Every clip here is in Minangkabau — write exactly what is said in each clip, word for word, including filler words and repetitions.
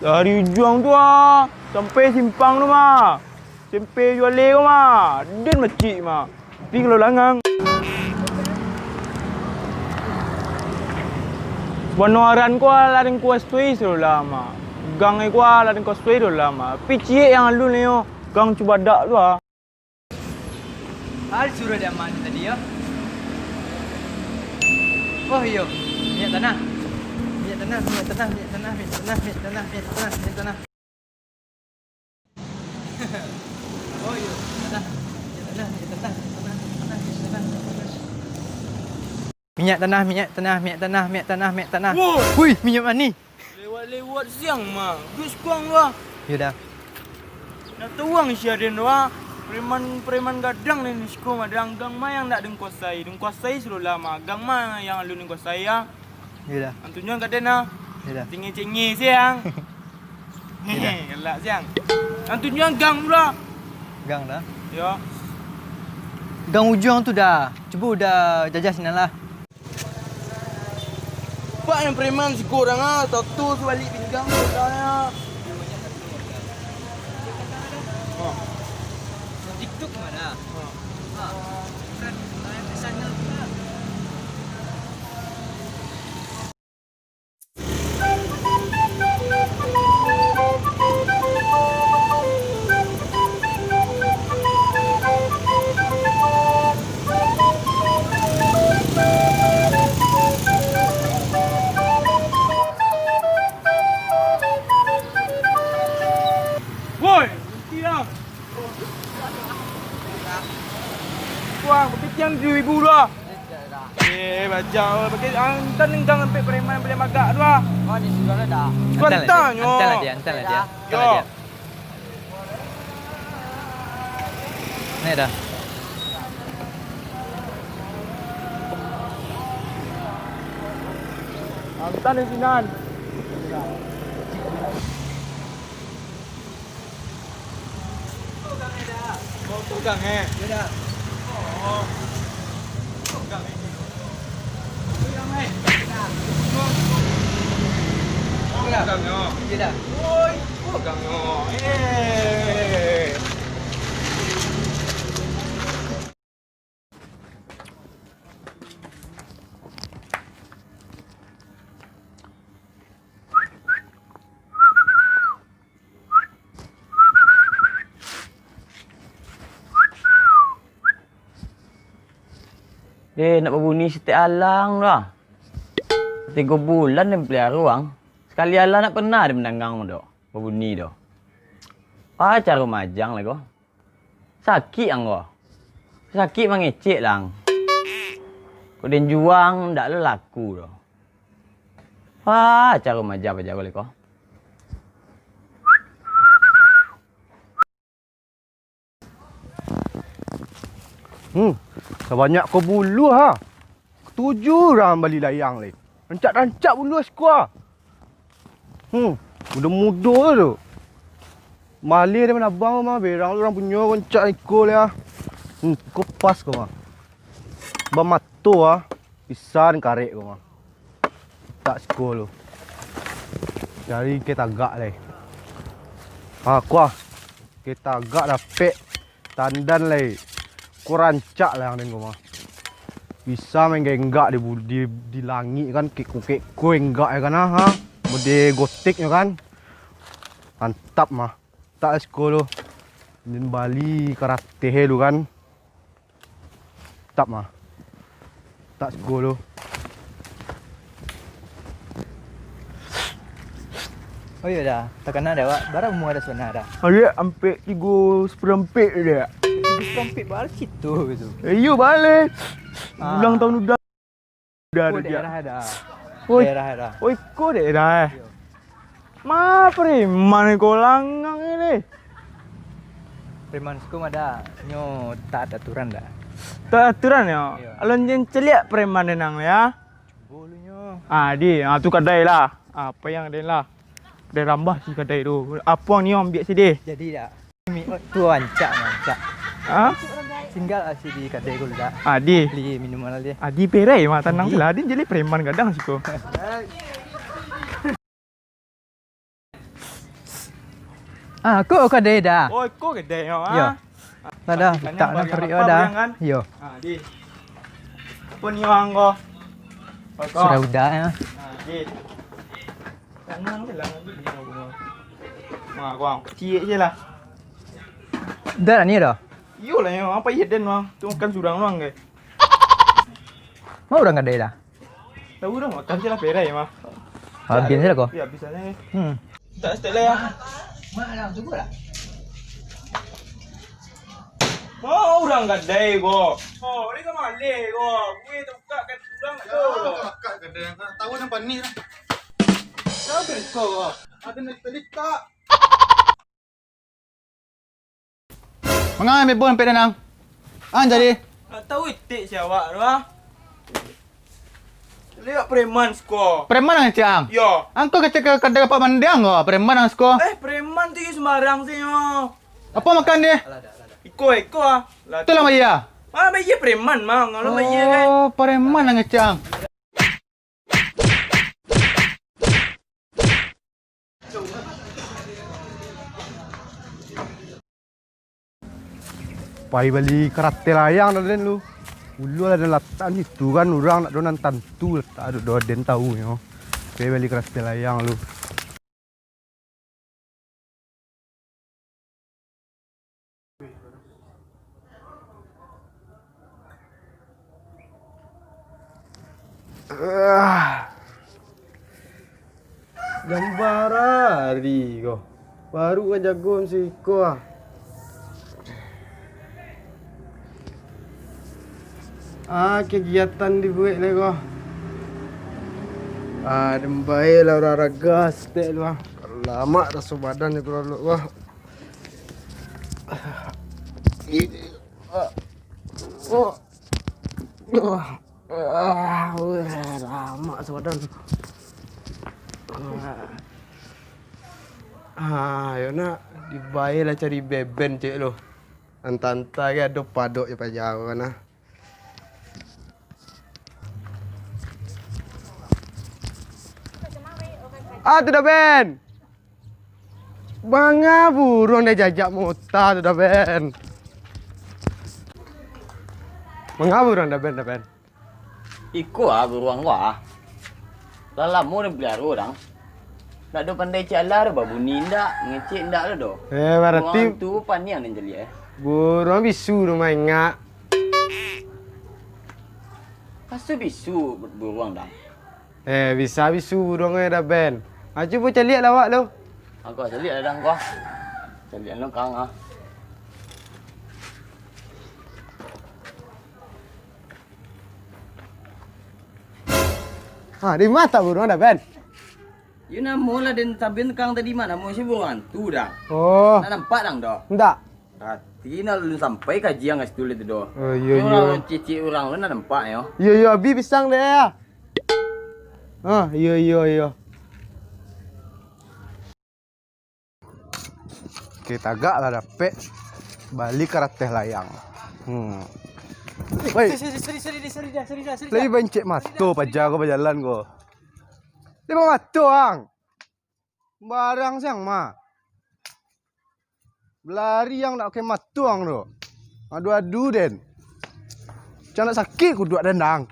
Dari ujuang tu ah, sampai simpang tu mah. Sampai juale ko mah, den macik mah. Tapi kalau langang. Sabana aran ko lah den kuasoi sudah lah mah. Gang ko lah den kuasoi sudah lah mah. Tapi ciek yang alun nyo, gang Cubadak tu ah. Hal suruh di aman tadi yo. Oh iyo, minyak tanah. Minyak tanah, minyak tanah, minyak tanah, minyak tanah, minyak tanah, minyak tanah, minyak tanah. Oh iyo, tanah. Minyak tanah, minyak tanah, minyak tanah, minyak tanah, minyak tanah. Minyak tanah, minyak tanah, minyak tanah, minyak tanah, minyak tanah. Woi! Wih, minyak manih. Lewat-lewat siang mah, duit sikuang tu ah. Yo dah. Nak tawang isi aden tu ah. Preman-preman gadang ni siko mah, dang gang mah yang nak den kuasai, den kuasai sudah lah mah. Gang mah yang alun den kuasai ah. Yo dah. Antunyo gaden ah. Yo dah. Cengeh-cengeh siang. Yo dah. Galak siang. Antunyo gang tu lah. Gang dah. Yo. Gang ujuang tu dah. Cubo udah jajah sinan lah. Pak nan preman siko urang ah, tato sabalik pinggang tu dah. Ha. TikTok mah dah. Ha. Ha. Bukan, bukan pesan lah. Woi, berhenti lah. Wah, berhenti yang tujuh ribu dah. Eh, bajau. Pakai antan nenggang sampai preman boleh magak tu ah. Oh, di situ ada dah. Antan lah dia, antan lah dia, antan lah dia. Yo. Naik dah. Antan di sinan. Oh, tu gang eh? Yo dah. Oh. Tu gang eh? Tu gang eh? Tu gang eh? Yo dah. Oi, tu gang eh? Eh. Deh, nak babuni sitek alang dah. Tigo bulan den peliharo ang. Sakali alang nak pernah den mandanga doh babuni doh. Ah, caro majang lah ko. Sakik ang ko. Sakik mangecek lah ang. Kok den juang, ndak lo laku doh. Wah, caro maja bajaro lai ko. Hmm, sabanyak ko buluah ha. Katuju urang bali layang lai. Rancak-rancak buluah siko ha. Hmm, mudo-mudo tu. Maleh dari manabang mah, berang urang punyo, rancak iko lai ha. Hmm, ko pas ko mah. Bamato ha, pisan karek ko mah. Tak siko lu. Cari ke tagak lai. Ha, kuah. Ke tagak dapek tandan lai. Ko rancak lah yang den ko mah. Bisa main genggak di, bu- di, di langik kan, keko-keko enggak ya kan, ha? Mode gotik ya kan. Mantap mah. Tak siko lu. Den bali karateh lu kan. Tap mah. Tak siko lu. Oh iyo dah, takana dek awak, bara umua dah sona dah? Aduak ampek tigo saparampek dek. Tigo saparampek bara cito gitu. Eh, iyo, baleh. Ah. Ulang tahun udah. Udah, iko udah, daerah dah. Oi. Daerah dah. Oi, iko daerah, eh. Iyo. Ma preman ko langang ni. Preman siko mah dah, nyo tak ado aturan dah. Tak ado aturan yo? Iyo. Alun jan caliak preman denang ya. Cubo lu nyo. Ah, di, ah, tu kadai lah. Ah, payang den lah. Kadai rambah si kadai tu. Apo nio ambiak si deh? Jadi dak? Mi-, tu rancak, rancak. Ha? Tinggal lah si di kadai ko dak? Ah, di. Beli minuman lah deh. Ah, di perai mah, tanang Di. Lah. Di jadi preman gadang siko. Ah, ko kadai dah. Oh, ko kadai yo, ah. Yo. Lah dah, tak nak perik dah. Yo. Ah, di. Apo nio ang ko? Sudah udah ya. Ah, di. Tanang je lah, nanti dia nak bunga. Wah, kuang. Ciek je lah. Dah lah ni dah. Iyo lah, yang apa iya den mah. Tu makan surang doang, guys. Mau urang kadai dah? Tahu dah, makan je lah perai mah. Habis je lah ko. Ya, habis aja. Hmm. Tak setel lah ya. Mak, mak, cuba lah. Oh, urang kadai ko. Oh, ni kan maleh ko. Gue tak buka kan urang tu. Ya, buka kadai. Nak tahu nampak ni lah. Siapa kau? Ada nak cerita. Manga ambil bon pek danang. Ah, jadi. Nak tahu itik si awak tu ah. Lihat preman siko. Preman ang ciang. Yo. Angko kecek ke kadang apa mandiang ko, preman ang siko. Eh, preman tu sembarang sih yo. Apa makan dia? Iko, iko ah. Lah, tu lah mah iya. Ah, mah iya preman mah. Kalau mah iya kan. Oh, preman ang ciang. Pai bali karateh layang dah den lu. Ulu lah den latak situ kan, urang nak do nan tantu latak ado do den tahu nyo. Pai bali karateh layang lu. Ah. Jam bara ari ko. Baru ka jago masih iko ah. Ah, kegiatan dibuek lai ko. Ah, den bae lah olahraga saketek tu ah. Lamak raso badan ni kalau ko. Ah, weh, lamak sabadan. Ah, yo nak, dibae lah cari beben cek lo. Anta-anta ge ado padok je paja ko kan ah. Ah, tu dah ben. Manga buruang dek jajak mota tu dah ben. Manga buruang dah ben, dah ben. Iko ah buruang ko ah. Lah lamo den paliaro dang. Ndak do pandai cek alah do, babuni ndak, ngecek ndak do do. Eh, barati buruang tu paniang den caliak eh. Buruang bisu do maingak. Pasu bisu buruang dang. Eh, bisa bisu buruang e dah ben. Ah, cubo caliak lah awak tu. Angko caliak lah dang ko. Caliak lo kang ah. Ha, di ma tak buruang dah ben? Yo namo lah den taben kang tadi mah, namo si buruang tu dah. Oh. Nak nampak dang doh? Ndak. Berarti nak lu sampai kaji ang ka situ lah tu doh. Oh, iyo, iyo. Urang cicik urang tu nak nampak yo. Iyo, iyo, abih pisang deh ya. Ah, iyo, iyo, iyo. Oke, tagak lah dapek. Bali karateh layang. Hmm. Woi. Sorry, sorry, sorry, sorry, sorry, sorry, sorry. Lagi bancek mato paja ko bajalan ko. Lima mato ang. Barang siang mah. Belari ang dak pakai mato ang tu. Adu-adu den. Macam nak sakik kuduak den dang.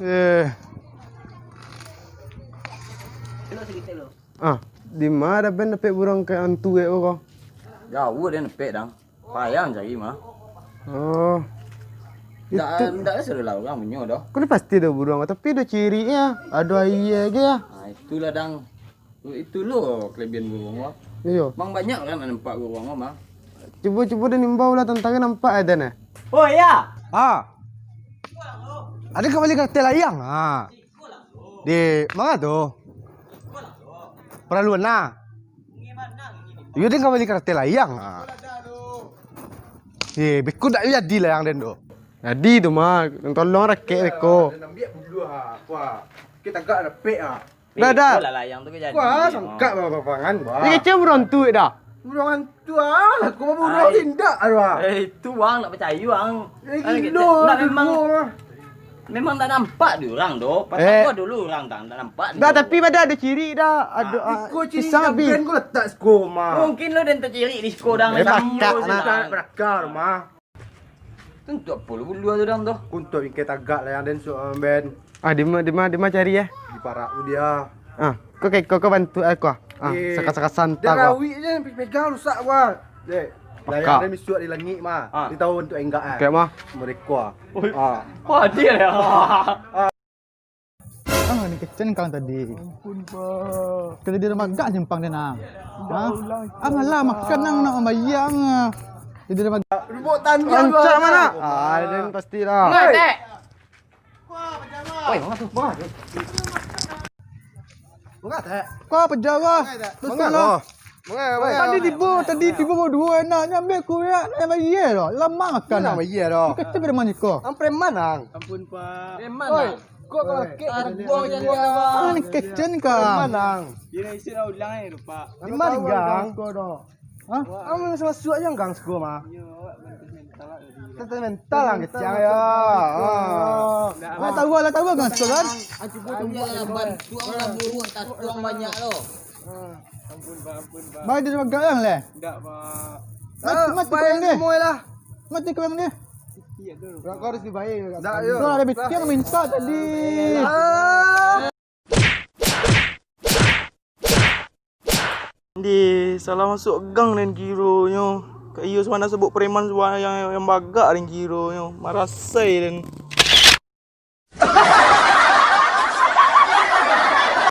Eh. Ah, di ma dah ben dapek buruang kayak antu kayak ko? Jauah den dapek dang. Payah cari mah. Oh. Ndak, itu ndak ado lah urang punyo doh. Kau ni pasti ado buruang, tapi ado cirinya, ado aia ge ah. Ah, itulah dang. Itu lo kelebihan buruang ko. Iyo. Mang banyak urang nak nampak buruang ko mah. Cubo, cubo den imbau lah, tantara nampak ado nah. Oh, iya. Ah. Ado ka bali kareta layang? Ah. Di mana tu? Paralu nah. Iyo, den ka bali kareta layang. Ah. Eh, beko dak jadi layang den tu. Jadi tu mah, tolong rakek beko. Den ambiak bulu ha, kuah. Kita gak dapek ha. Dah, dah. Iko lah layang tu ka jadi. Wah, sangkak bapangan, wah. Ni kecil burontu dah. Burontu ah, aku mah burong indak, aduh ah. Eh, itu wang nak percaya wang. Eh, gilo, ndak, memang, memang tak nampak di orang doh. Pasal gua dulu orang tak, tak nampak. Dah, tapi pada ada ciri dah. Ada, ah, iko ciri pisang habis. Gua letak siko mah. Mungkin lo den terciri di siko dang. Eh, pakak nak. Pakak rumah. Tuntuak pulo bulu tu dang tu. Kuntuak bingkai tagak lah yang den suruh, ah, Ben. Ah, di ma, di ma, di ma cari eh? Di parak tu dia. Ah, kau kayak kau, kau bantu aku ah. Ah, sakasa-kasa hantar kau. Dia rawik je, pegang rusak gua. Dek, layang dia misuak di langit mah. Ah. Dia tahu untuk enggak eh. Kayak mah. Mereka. Ah. Wah, dia ya. Ah, ni kecen kang tadi. Ampun, Pak. Tadi dia magak simpang dia nah. Ha? Ang lah makan nang nak mambayang. Tadi dia magak. Rubuk tanduk. Rancak mana? Ah, den pasti lah. Ngetek. Woi, mana tu? Mana tu? Kau pejawa. Betul lah. Tadi tibo, tadi tibo bawa dua anak, nyambil kuyak, nak bayar doh. Lama makan. Nak bayar doh. Kata preman iko. Ang preman ang. Ampun, Pak. Preman. Oi, ang. Kok kau laki? Aduh, jangan. Ang kecen kau. Preman ang. Dia nak isi dah ulang eh, Pak. Di mana gang? Hah? Ang masuk-masuk aja gang siko mah. Iya, awak mental mental lah. Mental lah kecil ya. Ah. Tahu lah, tahu gang siko kan? Bantu orang buruk, tak orang banyak lo. Ampun, Pak, ampun, Pak. Mai dia magang leh. Ndak, Pak. Mati, mati kau yang deh. Mati kau yang deh. Iya tu. Kau harus dibayar. Ndak, yo. Kau ada bikin minta tadi. Di salah masuk gang den kironyo. Ka iyo samana sabuk preman yang, yang bagak den kironyo. Marasai den.